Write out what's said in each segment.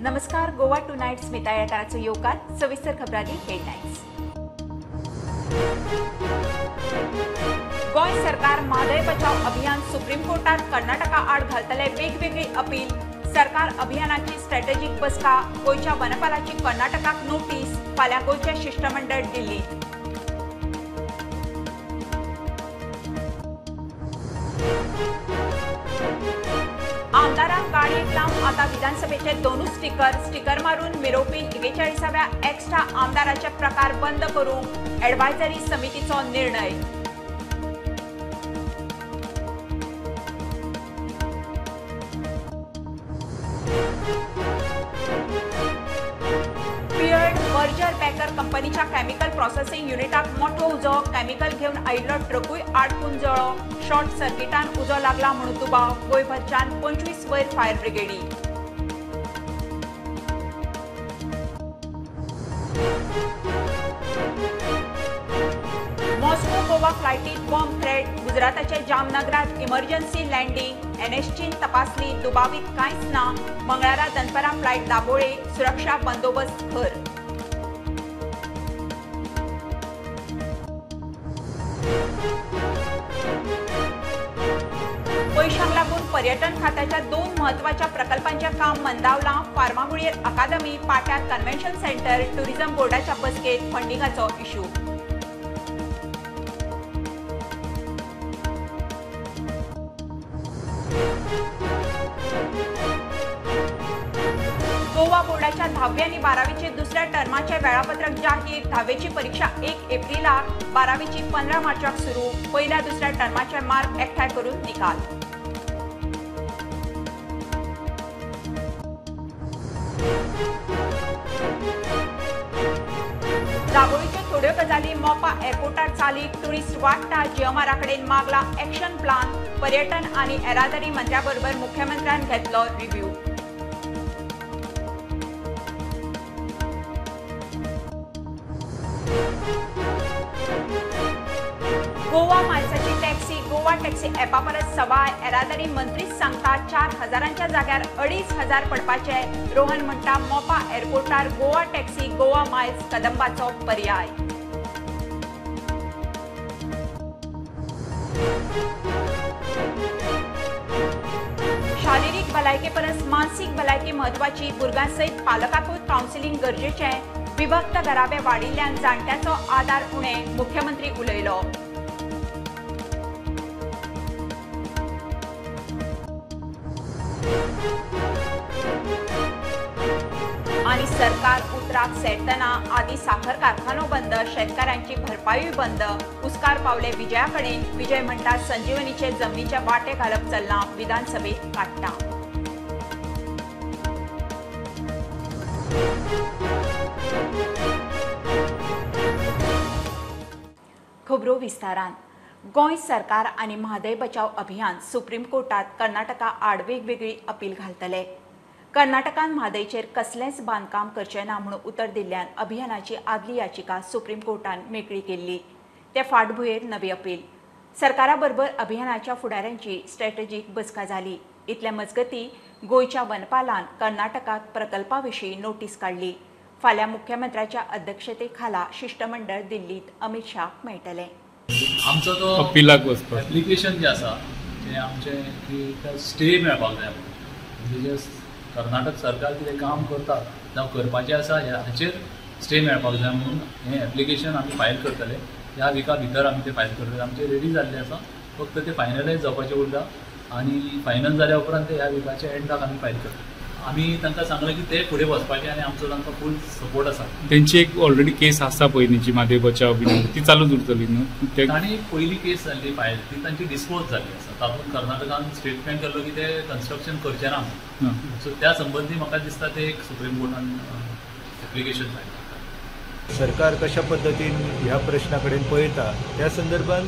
नमस्कार, Goa two night Smita येळकाराचो येवकार. सविस्तर खबरांनी हेडलायन्स. गोंय सरकार म्हादय बचाव अभियान सुप्रीम कोर्टात कर्नाटका आड घालतले वेगवेगळी अपील. सरकार अभियानाची स्ट्रॅटेजीक बसका. गोंयच्या वनपालाची कर्नाटकाक नोटीस. फाल्यां गोंयचें शिश्टमंडळ दिल्लीत. आमदारांक गाडयेक लावन आता विधानसभेचे दोनूच स्टिकर. स्टिकर मारून मिरोवपी 41व्या एक्स्ट्रा आमदाराचे प्रकार बंद करूंक एडवायजरी समितीचो निर्णय. पियर्ड बर्जर बेकर कंपनीच्या केमिकल प्रोसेसिंग युनिटाक मोठो उजो. केमिकल घेवन आयिल्लो ट्रकूय आडकून जळ्ळो. शॉर्ट सर्किटान उजो लागला म्हणून दुबाव. गोंयभरच्यान 25 वयर फायर ब्रिगेडी. मॉस्को गोवा फ्लायटीत बॉम्ब थ्रेट. गुजराताच्या जामनगरात इमर्जन्सी लँडिंग. एनएसजीन तपासली, दुबावीत कांयच ना. मंगळारा दनपरां फ्लायट दाबोळे. सुरक्षा बंदोबस्त खर. पयशांक लागून पर्यटन खात्याच्या 2 म्हत्वाच्या प्रकल्पांचें काम मंदावलां. फार्मागुडयेर अकादमी, पाट्यार कन्व्हेन्शन सेंटर. टुरिझम बोर्डाच्या बसकेत फंडिंगाचो इश्यू. गोवा बोर्डाच्या 10वी आनी 12वीचे दुसऱ्या टर्माचे वेळापत्रक जाहीर. 10वीची परीक्षा 1 एप्रिलाक, 12वीची 15 मार्चाक सुरू. पयल्या दुसऱ्या टर्माचे मार्क एकठांय करून निकाल. दाबोळीच्यो थोड्यो गजाली मोपा एअरपोर्टार चालीक. टुरिस्ट वाडटा. जीएमआरा कडेन मागला एक्शन प्लान. पर्यटन आनी येरादारी मंत्र्या बरोबर मुख्यमंत्र्यान घेतलो रिव्ह्यू. गोवा मायल्साची टॅक्सी गोवा टॅक्सी ॲपा परस सवाय. येरादारी मंत्रीच सांगता 4000च्या जाग्यार 2500 पडपाचे. रोहन म्हणटा मोपा एअरपोर्टार गोवा टॅक्सी गोवा मायल्स कदंबाचो पर्याय. शारिरीक भलायके परस मानसीक भलायकी म्हत्वाची. भुरग्यां सयत पालकांकूय कावन्सिलींग गरजेचें. विभक्त घराबे वाडिल्ल्यान जाणट्याचो आदार उणे. मुख्यमंत्री उलयलो. आनी सरकार उतराक सेटतना आदी साखर कारखानो बंद, शेतकारांची भरपायूय बंद. हुस्कार पावले विजया कडेन. विजय म्हणटा संजीवनीचे जमनीचे वाटे घालप चल्लां. विधानसभेत काडटा. खबरो विस्तारान. गोंय सरकार आनी म्हादय बचाव अभियान सुप्रीम कोर्टात कर्नाटका आड वेगवेगळी अपील घालतले. कर्नाटकान म्हादयचेर कसलेंच बांदकाम करचें ना म्हणून उतर दिल्ल्यान अभियानाची आदली याचिका सुप्रीम कोर्टान मेकळी केल्ली. ते फाटभुंयेर नवी अपील. सरकारा बरोबर अभियानाच्या फुडाऱ्यांची स्ट्रॅटेजीक बसका जाली. इतल्या मजगती गोंयच्या वनपालान कर्नाटकाक प्रकल्पा विशीं नोटीस काडली. फाल्यां मुख्यमंत्र्याच्या अध्यक्षतेखाला शिश्टमंडळ दिल्लीत अमित शाह मेळटलें. आमचो तो अपिलाक वचपाक एप्लिकेशन जें आसा तें आमचें की स्टे मेळपाक जाय. म्हणजे जे कर्नाटक सरकार कितें काम करता जावं करपाचें आसा हाचेर स्टे मेळपाक जाय म्हणून हें एप्लिकेशन आमी फायल करतले. ह्या विका भितर आमी तें फायल करतले. आमचें रेडी जाल्लें आसा, फक्त तें फायनलायज जावपाचें उरला आनी फायनल जाल्या उपरांत ते ह्या विकाच्या एंडाक आमी फायल करतले. आमी तांकां सांगलें की ते फुडें वचपाचें आनी आमचो तांकां फूल सपोर्ट आसा. तेंची एक ऑलरेडी केस आसा पयलींची म्हादय बचाव बीन, ती चालूच उरतली न्हू? तांणी पयली केस जाल्ली फायल ती तांची डिस्पोज जाल्ली आसा. तातूंत कर्नाटकान स्टेटमेंट केल्लो की ते कन्स्ट्रक्शन करचे ना म्हणून. सो त्या संबंदी म्हाका दिसता ते एक सुप्रीम कोर्टान एप्लिकेशन फायल करता. सरकार कशा पद्दतीन ह्या प्रश्ना कडेन पळयता त्या संदर्भान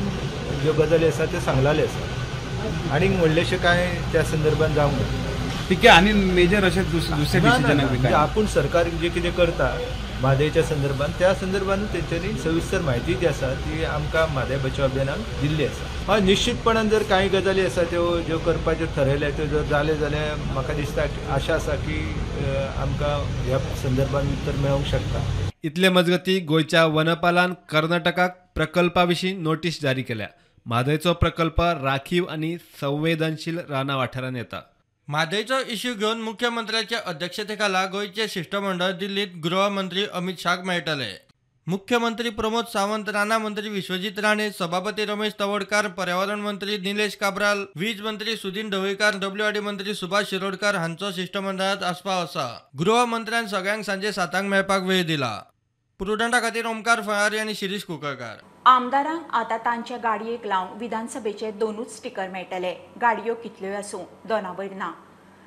ज्यो गजाली आसा त्यो सांगलेल्यो आसा. आनीक व्हडलेशें कांय त्या संदर्भान जावंक ना. ठीक आहे. आनी मेजर अशें दुसरे डिसिजन आपूण सरकार जे कितें करता म्हादयच्या संदर्भात त्या संदर्भात तेंच्यांनी सविस्तर म्हायती जी आसा ती आमकां म्हादय बचाव अभियानाक दिल्ली आसा. हय, निश्चितपणान जर कांय गजाली आसा त्यो ज्यो करपाच्यो ठरयल्या त्यो जर जाल्यो जाल्यार म्हाका दिसता आशा आसा की आमकां ह्या संदर्भात उत्तर मेळूंक शकता. इतले मजगती गोंयच्या वनपालान कर्नाटकाक प्रकल्पा विशीं नोटीस जारी केल्या. म्हादयचो प्रकल्प राखीव आनी संवेदनशील रानां वाठारांत येता. म्हादयचो इश्यू घेवन मुख्यमंत्र्याच्या अध्यक्षतेखाला गोंयचे शिश्टमंडळ दिल्लीत गृहमंत्री अमित शाहक मेळटले. मुख्यमंत्री प्रमोद सावंत, रानां मंत्री विश्वजीत राणे, सभापती रमेश तवडकार, पर्यावरण मंत्री निलेश काब्राल, वीज मंत्री सुदिन ढवळीकार, डब्ल्यूआरडी मंत्री सुभाष शिरोडकर हांचो शिश्टमंडळात आस्पाव आसा. गृहमंत्र्यान सगळ्यांक सांजे 7 मेळपाक वेळ दिला. प्रुडंटा खातीर ओमकार फळारी आनी शिरीष कुंकळकार. आमदारांक आतां तांच्या गाडयेक लावन विधानसभेचे 2 स्टिकर मेळटले. गाडयो कितल्योय आसूं, 2 वयर ना.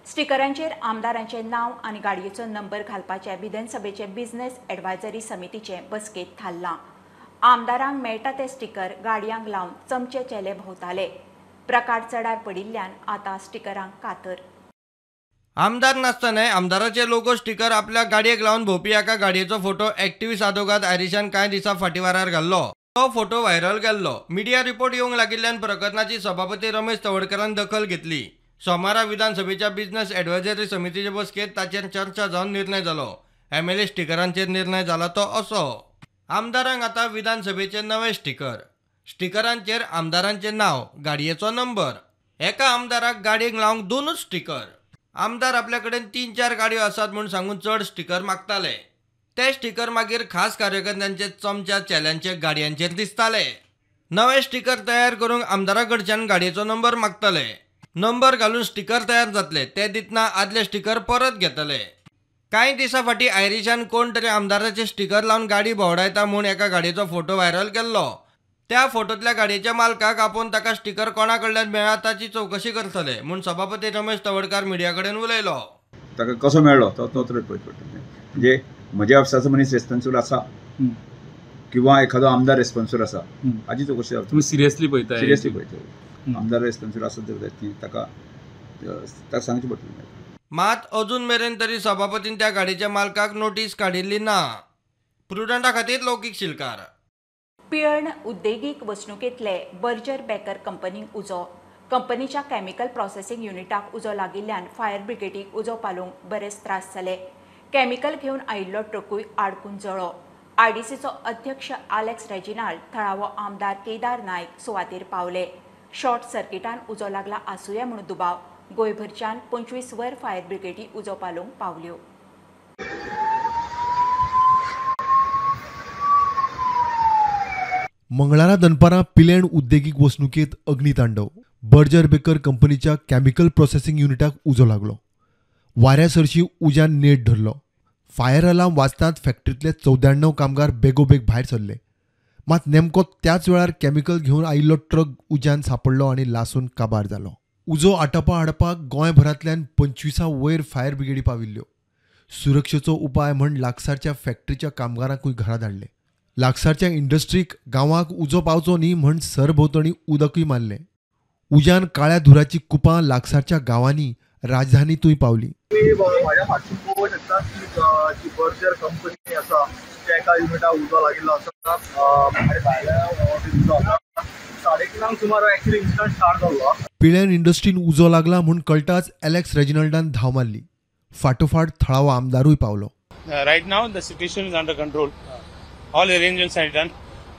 स्टिकरांचेर आमदारांचें नांव आनी गाडयेचो नंबर घालपाचें विधानसभेचे बिझनेस एडवायजरी समितीचे बसकेंत थारलां. आमदारांक मेळटा ते स्टिकर गाडयांक लावन चमचे चेले भोंवताले. प्रकार चडार पडिल्ल्यान आतां स्टिकरांक कातर. आमदार नासतनाय आमदाराचे लोगो स्टिकर आपल्या गाडयेक लावन भोंवपी एका गाडयेचो फोटो एक्टिव्हिस्ट आदोगाद आयरिशान कांय दिसां फाटीं वारार घाल्लो. तो फोटो व्हायरल गेल्लो. मिडिया रिपोर्ट येवंक लागिल्ल्यान प्रकरणाची सभापती रमेश तवडकरान दखल घेतली. सोमारा विधानसभेच्या बिझनेस एडवायजरी समितीचे बसकेंत ताचेर चर्चा जावन निर्णय जालो. एमएलए स्टिकरांचेर निर्णय जाला तो असो: आमदारांक आतां विधानसभेचे नवे स्टिकर, स्टिकरांचेर आमदारांचें नांव, गाडयेचो नंबर. एका आमदाराक गाडयेक लावंक 2 स्टिकर. आमदार आपल्या कडेन 3-4 गाडयो आसात म्हूण सांगून चड स्टिकर मागताले. ते स्टिकर मागीर खास कार्यकर्त्यांचे, चमच्या चेल्यांचे गाडयांचेर दिसताले. नवे स्टिकर तयार करूंक आमदारा कडच्यान गाडयेचो नंबर मागतले. नंबर घालून स्टिकर तयार जातले. ते दितना आदले स्टिकर परत घेतले. कांय दिसां फाटीं आयरिशान कोण तरी आमदाराचे स्टिकर लावन गाडी भोंवडायता म्हूण एका गाडयेचो फोटो व्हायरल केल्लो. त्या फोटोंतल्या गाडयेच्या मालकाक आपोवन ताका स्टिकर कोणा कडल्यान मेळ्ळा ताची चवकशी करतले म्हूण सभापती रमेश तवडकार मिडिया कडेन उलयलो. ताका कसो मेळ्ळो तो तोच पळोवचो पडटलें. म्हणजे म्हज्या ऑफिसाचो मनीस रेस्पॉन्सिबल आसा किंवा एखादो आमदार रेस्पॉन्सिबल आसा हाची चवकशी जाता. तुमी सिरियसली पळयता? सिरियसली पळयता. आमदार रेस्पॉन्सिबल आसत जर ती ताका ताका सांगचें पडटलें. मात अजून मेरेन तरी सभापतीन त्या गाडयेच्या मालकाक नोटीस काडिल्ली ना. प्रुडंटा खातीर लौकीक शिलकार. पिळर्ण उद्देगीक वसणुकेंतले बर्जर बेकर कंपनीक उजो. कंपनीच्या केमिकल प्रोसेसिंग युनिटाक उजो लागिल्ल्यान फायर ब्रिगेडीक उजो पालोवंक बरेच त्रास जाले. केमिकल घेवन आयिल्लो ट्रकूय आडकून जळ्ळो. आरडीसीचो अध्यक्ष आलेक्स रेजिनाल्ड, थळावो आमदार केदार नायक सुवातेर पावले. शॉर्ट सर्किटान उजो लागला आसुया म्हूण दुबाव. गोंयभरच्यान 25 वर फायर ब्रिगेडी उजो पालोवंक पावल्यो. मंगळारा दनपारां पिलेण उद्देगीक वसणुकेंत अग्नितांडव. बर्जर बेकर कंपनीच्या केमिकल प्रोसेसिंग युनिटाक उजो लागलो. वाऱ्या सरशी उज्यान नेट धरलो. फायर अलार्म वाजतांत फॅक्टरींतले 94 कामगार बेगोबेग भायर सरले. मात नेमको त्याच वेळार केमिकल घेवन आयिल्लो ट्रक उज्यान सांपडलो आनी लासून काबार जालो. उजो आटोवपा हाडपाक गोंयभरांतल्यान 25 वयर फायर ब्रिगेडी पाविल्ल्यो. सुरक्षेचो उपाय म्हण लागसारच्या फॅक्टरीच्या कामगारांकूय घरा धाडले. लागसारच्या इंडस्ट्रीक गांवाक उजो पावचो न्ही म्हण सरभोंवतणी उदकूय मारलें. उज्यान काळ्या धुराची कुपां लागसारच्या गांवांनी, राजधानीतूय पावली. म्हाज्या फाटसून पळोवंक शकता की जी बर्जर कंपनी आसा त्या एका युनिटाक उजो लागिल्लो आसा आनी भायल्या उजो आसा. 3:30 सुमार एक्चुअली इन्सिडंट स्टार्ट जाल्लो. पिळर्ण इंडस्ट्रीन उजो लागला म्हूण कळटाच एलेक्स रेजिनाल्डान धांव मारली. फाटोफाट थळावो आमदारूय पावलो. Right now the situation is under control. All arrangements are done.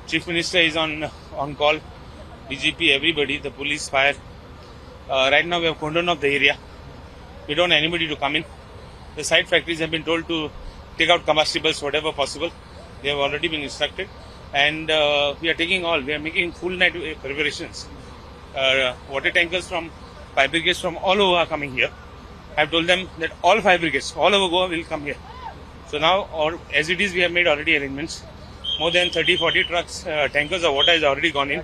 Chief Minister is on call. DGP, everybody, the police, fire. Right now we have cordoned off the area. We don't want anybody to come in. The site factories have been told to take out combustibles, whatever possible. They have already been instructed, and we are taking all. We are making full night preparations. Water tankers from fire brigades from all over are coming here. I have told them that all fire brigades all over Goa will come here. So now, or as it is, we have made already arrangements. More than 30-40 trucks, tankers of water is already gone in.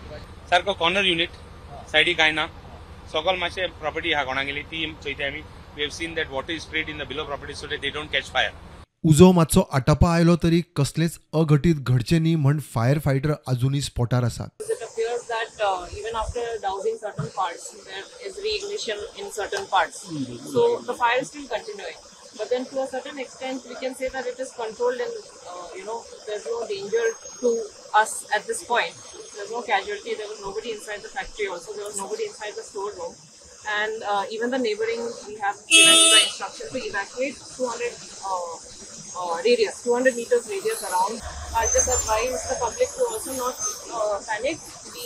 सारको corner unit सायडीक कांय ना. सकल मातशें property आहा कोणागेली ती चोयता आमी. We have seen that water is sprayed in the below property so that they don't catch fire. उजो मातसो आटापा आयलो तरी कसलेंच अघटीत घडचें न्ही म्हण फायर फायटर अजुनूय स्पॉटार आसात. It appears that Even after dousing certain parts, there is reignition in certain parts. So the fire is still continuing. But then to a certain extent, we can say that it is controlled and, there's no danger to us at this point. There's no casualty. There was nobody inside the factory also. There was nobody inside the storeroom. And even the neighboring, we have given the instruction to evacuate 200 meters radius around. I just advise the public to also not panic, be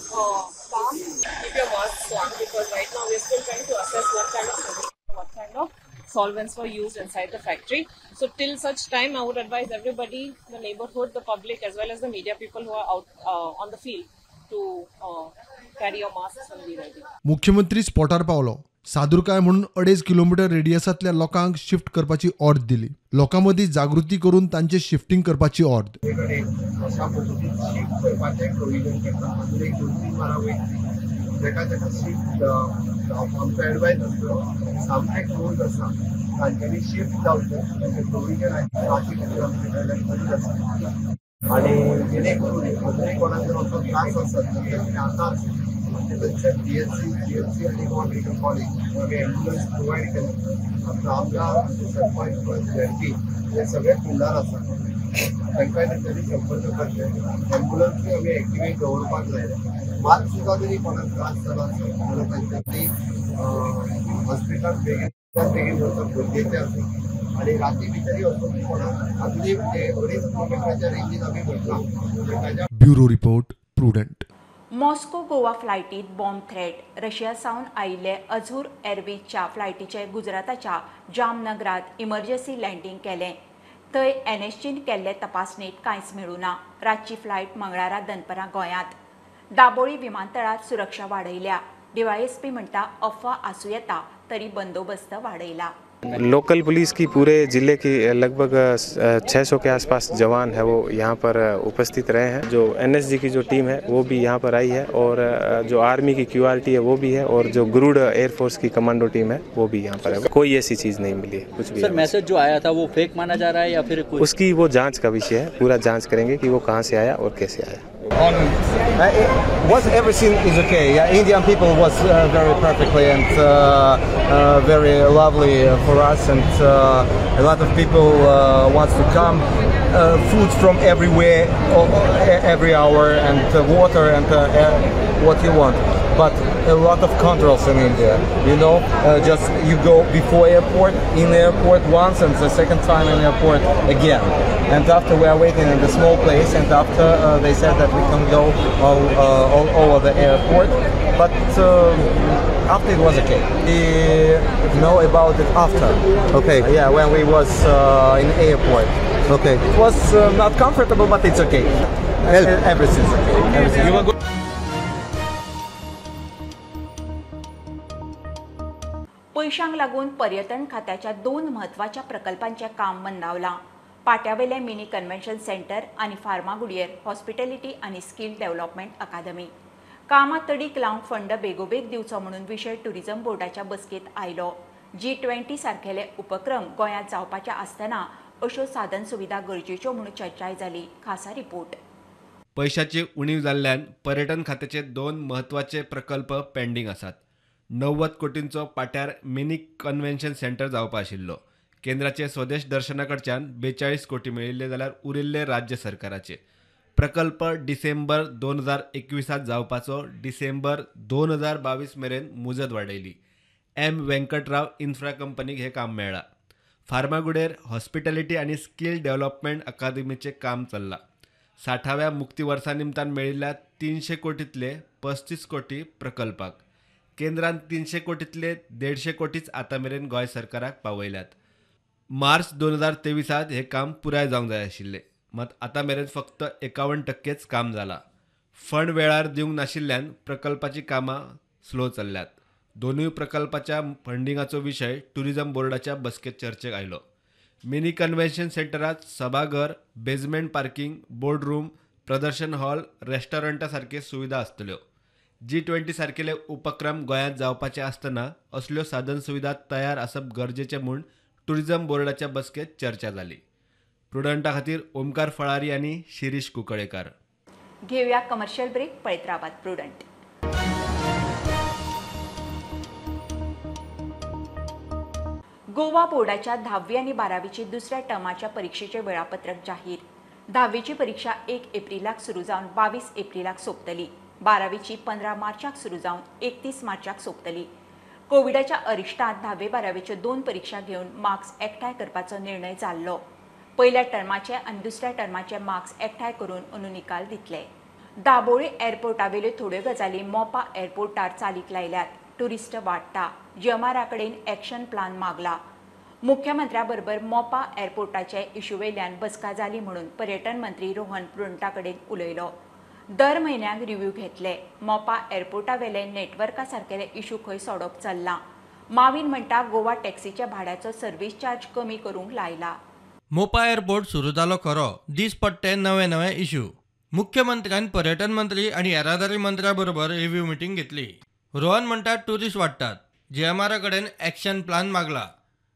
calm, keep your masks on, because right now we are still trying to assess what kind of solvents were used inside the factory. So till such time, I would advise everybody, the neighborhood, the public, as well as the media people who are out on the field to carry your masks and be ready. मुख्यमंत्री स्पॉटार पावलो. सादुरकाय म्हणून 2.5 kilometre रेडियसांतल्या लोकांक shift करपाची ऑर्द दिली. लोकां मदीं जागृती करून तांचे शिफ्टिंग करपाची ऑर्द. अशा पद्दतीन शिफ्ट करपाचें प्रोविजन करता. अजून एक 2-3 वरां वयतली. ताका ताका शिफ्ट आमचो एडवायज आसतलो सामकें क्लोज आसा तांच्यांनी शिफ्ट जावचें ताचें प्रोविजन राती खातीर आमचे कडल्यान करीत आसा. आनी जेणे करून अजूनय कोणाक जर असो त्रास आसत जाल्यार आतांच आमचे PHC, GMC आनी गोवा मेडिकल कॉलेज आमी एम्बुलन्स प्रोवायड केला. आमचो आमदार, सरपंच, झेडपी हे सगळे फुडार आसा तांकांय तेंच्यांनी संपर्क करचे. एम्बुलन्सूय आमी एक्टिवेट दवरपाक जाय. मात सुद्दां तरी कोणाक त्रास जाला आसत जाल्यार तांच्यांनी हॉस्पिटलांत बेगीन बेगीन वचप गरजेचें आसा. आनी राती भितरय वचून कोणाक अजूनय म्हणजे 2.5 किलोमिटराच्या रेंजीन आमी म्हटलां. Bureau report, Prudent. Moscow Goa फ्लायटीत बॉम्ब थ्रेट. रशिया सावन आयिल्ले अझूर एअरवेजच्या फ्लायटीचे गुजराताच्या जामनगरात इमर्जन्सी लँडींग केलें. थंय एनएसजीन केल्ले तपासणेंत कांयच मेळूं ना. रातची फ्लायट मंगळारा दनपरां गोंयांत. दाबोळी विमानतळार सुरक्षा वाडयल्या. डीवायएसपी म्हणटा अफवा आसूं येता तरी बंदोबस्त वाडयला. लोकल पुलिस की पूरे ज़िले की लगभग 600 के आसपास जवान है वो यहाँ पर उपस्थित रहे हैं. जो एनएसजी की जो टीम है वो भी यहाँ पर आई है और जो आर्मी की क्यूआरटी है वो भी है और जो गरुड़ एयरफोर्स की कमांडो टीम है वो भी यहाँ पर है. कोई ऐसी चीज़ नहीं मिली है कुछ भी. सर, मैसेज जो आया था वो फेक माना जा रहा है या फिर उसकी वो जाँच का विषय है. पूरा जाँच करेंगे कि वो कहाँ से आया और कैसे आया. Was everything is okay? Yeah, Indian people was very perfectly and very lovely for us, and a lot of people wants to come. Food from everywhere, every hour, and water and what you want. But a lot of controls in India, you know, just you go before airport, in airport once, and the second time in airport again. And after we are waiting in the small place, and after they said that we can go all over the airport, but after it was okay. We know about it after. Okay. Yeah, when we was in airport. Okay. It was not comfortable, but it's okay. Everything's okay. Everything's okay. पयशांक लागून पर्यटन खात्याच्या 2 म्हत्वाच्या प्रकल्पांचें काम मंदावलां. पाट्यावेले mini convention centre आनी फार्मागुडयेर hospitality आनी skill development अकादमी. कामां तडीक लावंक फंड बेगोबेग दिवचो म्हणून विशय टुरिझम बोर्डाच्या बसकेंत आयलो. G20 सारकेले उपक्रम गोंयांत जावपाचे आसतना अश्यो साधन सुविधा गरजेच्यो म्हणून चर्चाय जाली. खासा रिपोर्ट. पयशाची उणीव जाल्ल्यान पर्यटन खात्याचे 2 म्हत्वाचे प्रकल्प पेंडींग आसात. 90 कोटींचो पाट्यार मिनी कन्व्हेन्शन सेंटर जावपा आशिल्लो. केंद्राचे स्वदेश दर्शना कडच्यान 42 कोटी मेळिल्ले जाल्यार उरिल्ले राज्य सरकाराचे. प्रकल्प डिसेंबर 2021 जावपाचो डिसेंबर 2022 मेरेन मुजत वाडयली. एम वेंकटराव इन्फ्रा कंपनीक हें काम मेळ्ळां. फार्मागुडेर हॉस्पिटॅलिटी आनी स्कील डेव्हलपमेंट अकादमीचें काम चल्लां. 60व्या मुक्ती वर्सा निमतान मेळिल्ल्या 300 कोटींतले 35 कोटी प्रकल्पाक. केंद्रान 300 कोटींतले 150 कोटीच आतां मेरेन गोंय सरकाराक पावयल्यात. मार्च 2023 हें काम पुराय जावंक जाय आशिल्लें, मात आतां मेरेन फक्त 51% काम जालां. फंड वेळार दिवंक नाशिल्ल्यान प्रकल्पाचीं कामां स्लो चल्ल्यात. दोनूय प्रकल्पाच्या फंडिंगाचो विशय टुरिझम बोर्डाच्या बसकेंत चर्चेक आयलो. मिनी कन्व्हेन्शन सेंटरात सभाघर, बेजमेंट पार्किंग, बोर्ड रूम, प्रदर्शन हॉल, रेस्टॉरंटा सारक्यो सुविधा आसतल्यो. G20 सारकेले उपक्रम गोंयांत जावपाचे आसतना असल्यो साधन सुविधा तयार आसप गरजेचें म्हूण टुरिझम बोर्डाच्या बसकेंत चर्चा जाली. प्रुडंटा खातीर ओमकार फळारी आनी शिरीष कुंकळेकार. घेवया कमर्शियल ब्रेक. पळयत रावात प्रुडंट. गोवा बोर्डाच्या 10वी आनी 12वीची दुसऱ्या टर्माच्या परिक्षेचे वेळापत्रक जाहीर. 10वीची परीक्षा 1 एप्रिलाक सुरू जावन 22 एप्रिलाक सोंपतली. 12वीची 15 मार्चाक सुरू जावन 31 मार्चाक सोंपतली. कोविडाच्या अरिश्टांत 10वी 12वीच्यो 2 परीक्षा घेवन मार्क्स एकठांय करपाचो निर्णय जाल्लो. पयल्या टर्माचे आनी दुसऱ्या टर्माचे मार्क्स एकठांय करून अंदू निकाल दितले. दाबोळी एअरपोर्टावेल्यो थोड्यो गजाली मोपा एअरपोर्टार चालीक लायल्यात. ट्युरिस्ट वाडटा. जीएमआरा कडेन एक्शन प्लान मागला. मुख्यमंत्र्या बरोबर मोपा एअरपोर्टाचे इशू वयल्यान बसका जाली म्हणून पर्यटन मंत्री रोहन प्रुडंटा कडेन उलयलो. दर म्हयन्याक रिव्ह्यू घेतले. मोपा एअरपोर्टावेले नेटवर्का सारकेले इशू खंय सोडप चल्लां. मावीन म्हणटा गोवा टॅक्सीच्या भाड्याचो सर्वीस चार्ज कमी करूंक लायला. मोपा एअरपोर्ट सुरू जालो खरो, दीस पडटे नवे नवे इशू. मुख्यमंत्र्यान पर्यटन मंत्री आनी येरादारी मंत्र्या बरोबर रिव्ह्यू मिटींग घेतली. रोहन म्हणटा ट्युरिस्ट वाडटात, जीएमआरा कडेन एक्शन प्लान मागला.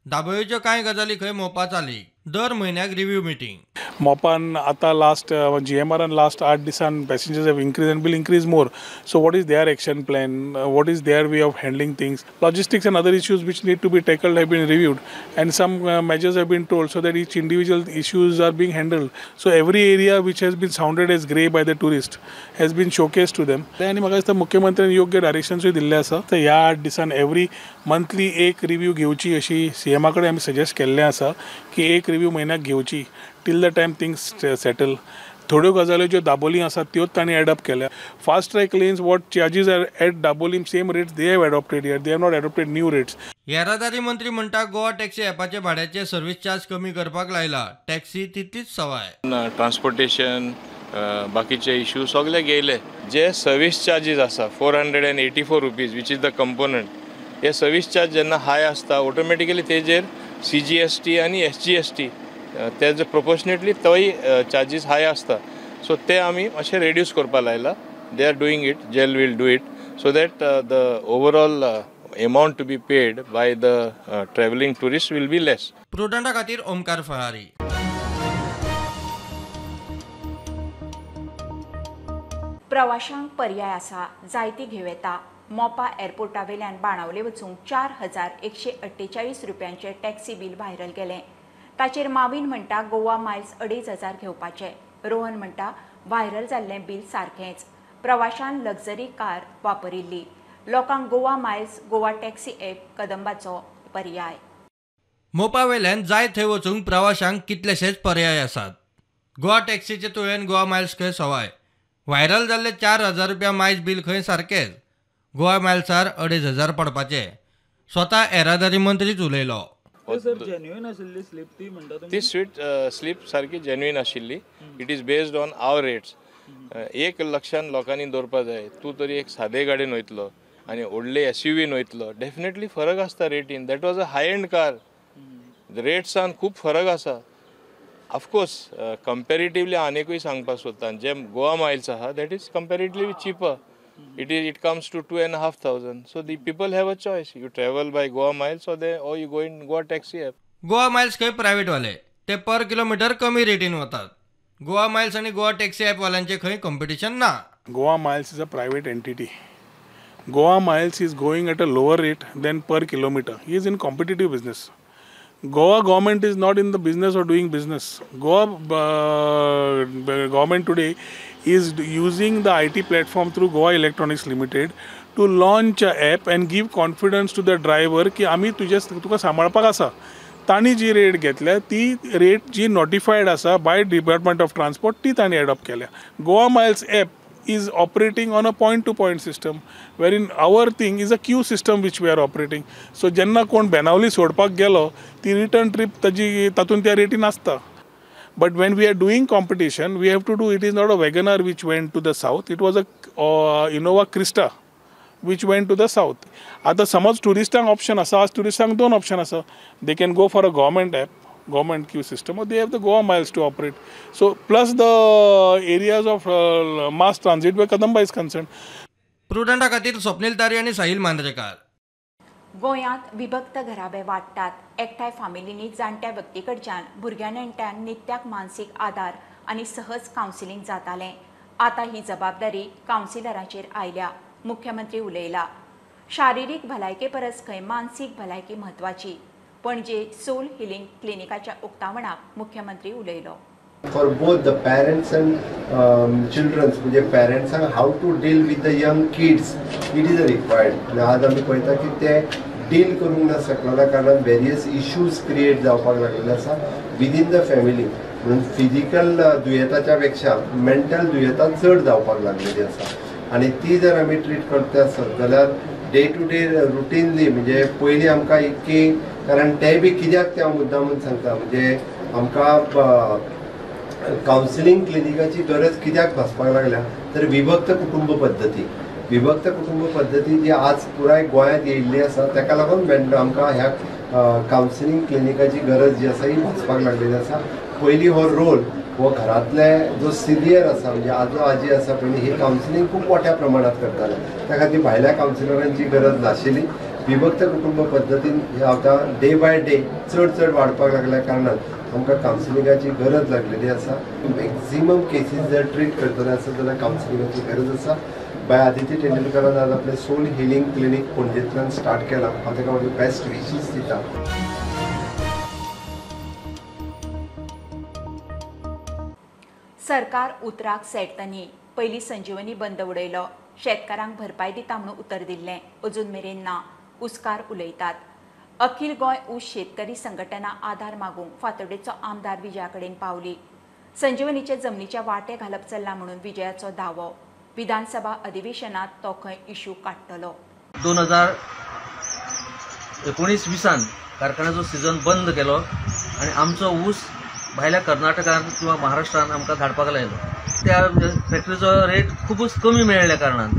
दाबोळीच्यो कांय गजाली खंय मोपा चाली. दर म्हयन्याक रिव्ह्यू मिटींग. मोपान आतां लास्ट जीएमआरान लास्ट 8 दिसान passengers have increase and will increase more. So what is their action plan, what is their way of handling things? Logistics and other issues which need to be tackled have been reviewed and some measures have been told so that each individual issues are being handled. So every area which has been sounded as grey by the tourist has been showcase to them. आनी म्हाका दिसता मुख्यमंत्र्यान योग्य डायरेक्शन्सूय दिल्ले आसा. तर ह्या 8 दिसान एवरी मंथली एक रिव्यू घेवची अशी सीएमा कडेन आमी सजेस्ट केल्लें आसा की एक रिव्यू म्हयन्याक घेवची till the time things settle. थोड्यो गजाल्यो ज्यो दाबोली आसात त्योच तांणी एडॉप्ट केल्या. Fast track lanes what charges are at Dabolim same rates they have adopted here, they have not adopted new rates. येरादारी मंत्री म्हणटा गोवा टॅक्सी ॲपाचे भाड्याचे सर्वीस चार्ज कमी करपाक लायला. टॅक्सी तितलीच सवाय. ट्रान्सपोर्टेशन बाकीचे इश्यू सगळे गेले. जे सर्वीस चार्जीस आसा 484 rupees which is the component, हे सर्वीस चार्ज जेन्ना हाय आसता ऑटोमॅटिकली तेजेर CGST आनी SGST तेज प्रोपोर्शनेटली तोय चार्जीस हाय आसता. सो ते आमी मातशे रेड्यूस करपाक लायला. They are doing it, GeL will do it so that the overall amount to be paid by the travelling tourist will be less. प्रुडंटा खातीर ओमकार फरारी. प्रवाशांक पर्याय आसा, जायती घेवं येता. मोपा एअरपोर्टावेल्यान बाणावले वचूंक 4148 रुपयांचे टॅक्सी बील व्हायरल गेलें. ताचेर मावीन म्हणटा गोवा मायल्स 2500 घेवपाचे. रोहन म्हणटा व्हायरल जाल्लें बील सारकेंच. प्रवाशान लक्झरी कार वापरिल्ली. लोकांक Goa miles, Goa taxi app कदंबाचो पर्याय. मोपा वेल्यान जाय थंय वचूंक प्रवाशांक कितलेशेच पर्याय आसात. गोवा टॅक्सीचे तुळेन गोवा मायल्स खंय सवाय. व्हायरल जाल्ले 4000 रुपया मायल्स बील खंय सारकेंच. गोवा मायल्सार 2500 पडपाचे. स्वता येरादारी मंत्रीच उलयलो. ती स्वीट स्लीप सारकी जेन्युइन आशिल्ली. It is based on our rates. एक लक्षान लोकांनी दवरपा जाय, तूं तरी एक सादे गाडयेन वयतलो आनी व्हडले एसयूवीन वयतलो, डेफिनेटली फरक आसता रेटीन. That was a high end car. रेट्सान खूब फरक आसा. ऑफकोर्स कंपेरेटिवली आनीकूय सांगपाक सोदता, जे गोवा मायल्स आहा that is comparatively cheaper. It comes to 2500. So the people have a choice. You travel by Goa Miles or or you go in Goa taxi app. Goa Miles खंय private वाले ते पर kilometre कमी रेटीन वतात. Goa Miles आनी Goa taxi app वाल्यांचे खंय competition ना. Goa Miles is a private entity. Goa Miles is going at a lower rate than per kilometre. He is in competitive business. Goa government is not in the business of doing business. Goa government today is using the IT platform through Goa Electronics Limited to launch an app and give confidence to the driver की आमी तुझे तुका सांबाळपाक आसा. तांणी जी rate घेतल्या ती रेट जी नोटिफायड आसा बाय डिपार्टमेंट ऑफ ट्रान्सपोर्ट ती तांणी एडॉप्ट केल्या. Goa Miles app is operating on a point to point system, wherein our thing is a queue system which we are operating. So जेन्ना कोण बेनावली सोडपाक गेलो ती रिटर्न ट्रीप ताजी तातूंत त्या रेटीन आसता. But when we are doing competition we have to do, it is not a WagonR which went to the south, it was a Innova Crysta which went to the south. आतां समज ट्युरिस्टांक option आसा, आज ट्युरिस्टांक दोन option आसा. They can go for a government app, government queue system, or they have the Goa Miles to operate. So plus the areas of mass transit where Kadamba is concerned. प्रुडंटा खातीर स्वप्नील तारी आनी साहिल मांद्रेकार. गोंयांत विभक्त घराबे वाडटात. एकठांय फामिलींनी जाणट्या व्यक्ती कडच्यान भुरग्यां नेणट्यांक नित्याक मानसीक आदार आनी सहज कावन्सिलींग जातालें. आतां ही जबाबदारी कावन्सिलराचेर आयल्या. मुख्यमंत्री उलयला, शारिरीक भलायके परस खंय मानसीक भलायकी म्हत्वाची. पणजे सोल हिलिंग क्लिनिकाच्या उक्तावणाक मुख्यमंत्री उलयलो. For both the parents and childrens, म्हणजे पॅरंट्सांक how to deal with the young kids it is a required. आनी आज आमी पळयता की ते डील करूंक ना शकलेल्या कारणान वेरियस इश्यूज क्रिएट जावपाक लागलेले आसा विदीन the family. म्हणून फिजिकल दुयेंताच्या पेक्षा मेंटल दुयेंतां चड जावपाक लागलेली आसा आनी ती जर आमी ट्रीट करता आसत जाल्यार डे टू डे रुटीनली म्हणजे पयलीं आमकां इतकी, कारण ते बी कित्याक ते हांव मुद्दामून सांगता, म्हणजे आमकां कावन्सिलींग क्लिनिकाची गरज कित्याक भासपाक लागल्या तर विभक्त कुटुंब पद्दती, विभक्त कुटुंब पद्दती जी आज पुराय गोंयांत येयल्ली आसा ताका लागून आमकां ह्या कावन्सिलींग क्लिनिकाची गरज जी आसा ही भासपाक लागलेली आसा. पयलीं हो रोल हो घरांतले जो सिनियर आसा म्हणजे आजो आजी आसा पयलीं ही कावन्सिलींग खूब मोठ्या प्रमाणात करताले, त्या खातीर भायल्या कावन्सिलरांची गरज नाशिल्ली. विभक्त कुटुंब पद्दतीन हे आतां डे बाय डे चड चड वाडपाक लागल्या कारणान आमकां कावन्सिलिंगाची गरज लागलेली आसा. मॅक्झिमम केसीस जर ट्रीट करतले आसत जाल्यार कावन्सिलिंगाची गरज आसा. बाय आदित्य तेंडुलकरान आज आपलें सोल हिलिंग क्लिनीक पणजेंतल्यान स्टार्ट केलां, हांव ताका म्हजे बेस्ट विशीस दिता. सरकार उतराक सेट न्ही, पयलीं संजीवनी बंद उडयलो, शेतकारांक भरपाय दिता म्हणून उतर दिल्लें अजून मेरेन ना, उस्कार उलयतात. अखिल गोंय ऊस शेतकरी संघटना आधार मागूंक फातोडेचो आमदार विजया कडेन पावली. संजीवनीचे जमनीच्या वांटे घालप चल्ला म्हणून विजयाचो दावो. विधानसभा अधिवेशनात तो खंय इशू काडटलो. 2019-20 कारखान्याचो सीजन बंद केलो आनी आमचो ऊस भायल्या कर्नाटकान किंवा महाराष्ट्रान आमकां धाडपाक लायलो. त्या फॅक्टरीचो रेट खुबूच कमी मेळ्ळ्या कारणान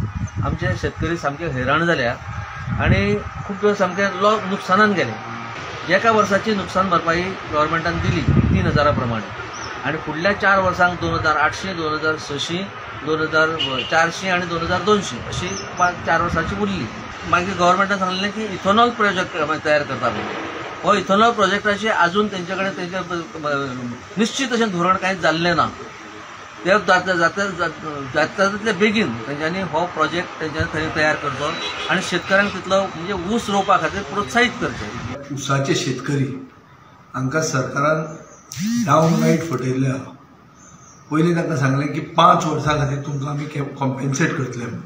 आमचे शेतकरी सामके हैराण जाल्या आनी खूब सामके नुकसानान गेले. एका वर्साची नुकसान भरपाई गव्हर्मेंटान दिली 3,000 प्रमाणे आनी फुडल्या 4 वर्सांक 2,800, 2,600, 2,400 आनी 2,200 अशी 4 वर्सांची उरली. मागीर गव्हर्मेंटान सांगलें की इथेनॉल प्रोजेक्ट तयार करता म्हणून. हो इथेनॉल प्रोजेक्टाचे अजून तेंचे कडेन तेंचे निश्चित अशें धोरण कांयच जाल्लें ना. ते जाता जाता तितले बेगीन तेंच्यांनी हो प्रोजेक्ट तेंच्यांनी थंय तयार करचो आनी शेतकऱ्यांक तितलो म्हणजे ऊस रोवपा खातीर प्रोत्साहीत करचें. ऊसाचे शेतकरी हांकां सरकारान डावन रायट फटयल्ले आहा. पयलीं तांकां सांगलें की 5 वर्सां खातीर तुमकां आमी कॉम्पेन्सेट करतले म्हणून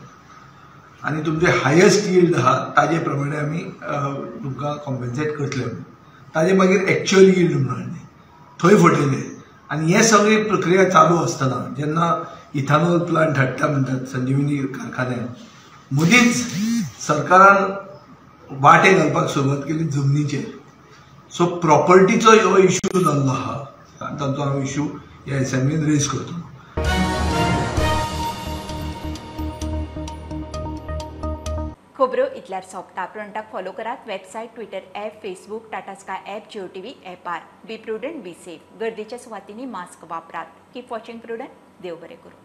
आनी तुमचे हायस्ट यील्ड आहा ताजे प्रमाणे आमी तुमकां कॉम्पेन्सेट करतले म्हणून. ताजे मागीर एक्च्युअल यील्ड म्हणून हाडलें, थंय फटयलें. आनी हे सगळी प्रक्रिया चालू आसतना जेन्ना इथेनॉल प्लांट हाडटा म्हणटात संजीवनी कारखान्यान, मदींच सरकारान वांटे घालपाक सुरवात केली जमनीचेर. सो प्रॉपर्टीचो हो इशू जाल्लो आहा आनी तांचो हांव इशू ह्या असेंब्लीन रेज करतलो. खबरो इतल्यार सोंपता. प्रुडंटाक फॉलो करात website, Twitter app, Facebook, Tata Sky app, Jio TV ऍपार. Be prudent, be safe. गर्दीच्या सुवातींनी मास्क वापरात. Keep watching Prudent. देव बरें करूं.